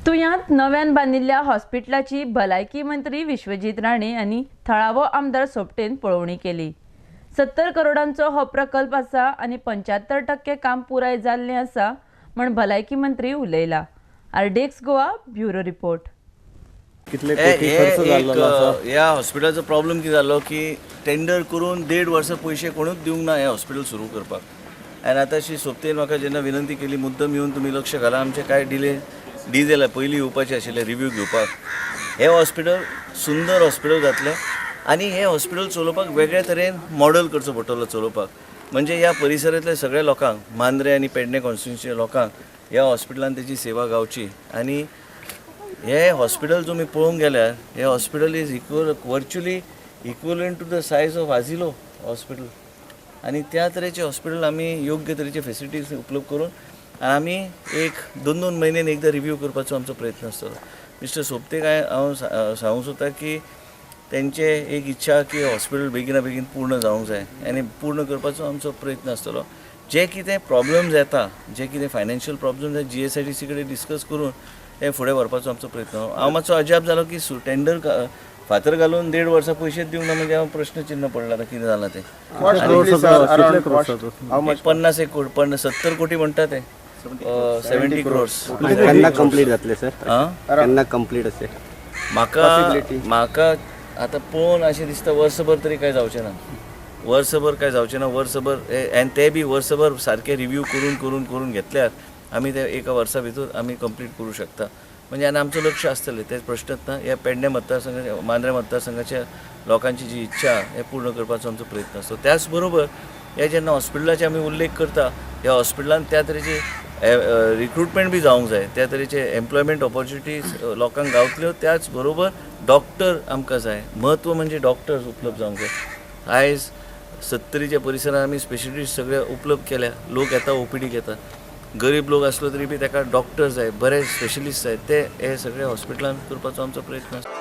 तुयांत नव्यान बांदिल्ल्या हॉस्पिटलाची भलायकी मंत्री विश्वजीत राणे आनी थळावो आमदार सोपटेन पळोवणी केली. 70 करोडांचो हो प्रकल्प आसा आनी 75% काम पुराय जाल्लें आसा म्हण भलायकी मंत्री उलयला. RDX Goa, bureau report. कितले हे कोटी हे खर्च एक जाल्लो आसा? ह्या हॉस्पिटलाचो प्रॉब्लम कितें जालो की टेंडर करून देड वर्सां पयशे कोणूच दिवंक ना हें हॉस्पिटल सुरू करपाक. आनी आतां श्री सोपतेन म्हाका जेन्ना विनंती केली, मुद्दम येवन तुमी लक्ष घाला, आमचे कांय डिले डी जाल्या, पयलीं येवपाचें आशिल्लें रिव्यू घेवपाक. हें हॉस्पिटल सुंदर हॉस्पिटल जातलें आनी हें हॉस्पिटल चलोवपाक वेगळे तरेन मॉडल करचो पडटलो चलोवपाक. म्हणजे ह्या परिसरांतल्या सगळ्या लोकांक, मांद्रे आनी पेडणे कॉन्स्टिट्युन्सीच्या लोकांक ह्या हॉस्पिटलान तेची सेवा गावची. आनी हे हॉस्पिटल तुमी पळोवंक गेल्यार हे hospital is equal, virtually equivalent to the size of Azilo Hospital. आनी त्या तरेचे हॉस्पिटल आमी योग्य तरेचे फेसिलिटीज उपलब्ध करून आनी आमी एक दोन दोन म्हयन्यान एकदां रिव्यू करपाचो आमचो प्रयत्न आसतलो. मिस्टर सोपते काय हांव सांगूंक सोदता की तेंचे एक इच्छा की हॉस्पिटल बेगिना बेगीन पूर्ण जावंक जाय आनी पूर्ण करपाचो आमचो प्रयत्न आसतलो. जे कितें प्रॉब्लम्स येता, जे कितें फायनान्शियल प्रॉब्लम्स, जीएसआयडीसी कडेन डिस्कस करून ते फुडें व्हरपाचो आमचो प्रयत्न. हांव मातसो अजाप जालो की टेंडर फातर घालून देड वर्सां पयशेच दिवंक ना. म्हणजे हांव प्रश्न चिन्ह पडला आतां कितें जालां तें. कितले क्रोर्साचो? एक 50 एक कोटी, 70 कोटी म्हणटा ते, 70 क्रोर्स. केन्ना कंप्लीट जातले सर? आं? केन्ना कंप्लीट अशें? म्हाका आतां पळोवन अशें दिसता, वर्सभर तरी काय जावचें ना. वर्सभर काय जावचें ना. वर्सभर आनी ते बी वर्सभर सारकें रिव्यू करून करून करून घेतल्यार आमी ते एका वर्सा भितर आमी कंप्लीट करूं शकता. म्हणजे आनी आमचो लक्ष आसतलें, ते प्रश्नच ना. ह्या पेडणे मतदारसंघाच्या, मांद्रे मतदारसंघाच्या लोकांची जी इच्छा, हे पूर्ण करपाचो आमचो प्रयत्न आसता. त्याच बरोबर हे जेन्ना हॉस्पिटलाचे आमी उल्लेख करता, ह्या हॉस्पिटलान त्या तरेची रिक्रुटमेंट बी जावंक जाय, त्या तरेचे एम्प्लॉयमेंट ऑपॉर्च्युनिटीज लोकांक गावतल्यो. त्याच बरोबर डॉक्टर आमकां जाय. म्हत्व म्हणजे डॉक्टर्स उपलब्ध जावंक जाय. आयज सत्तरीच्या परिसरांत आमी स्पेशलिस्ट सगळे उपलब्ध केल्या. लोक येता, ओपीडी घेता. गरीब लोक आसलो तरी बी ताका डॉक्टर जाय, बरे स्पेशलिस्ट जाय. ते हे सगळे हॉस्पिटलान करपाचो आमचो प्रयत्न आसा.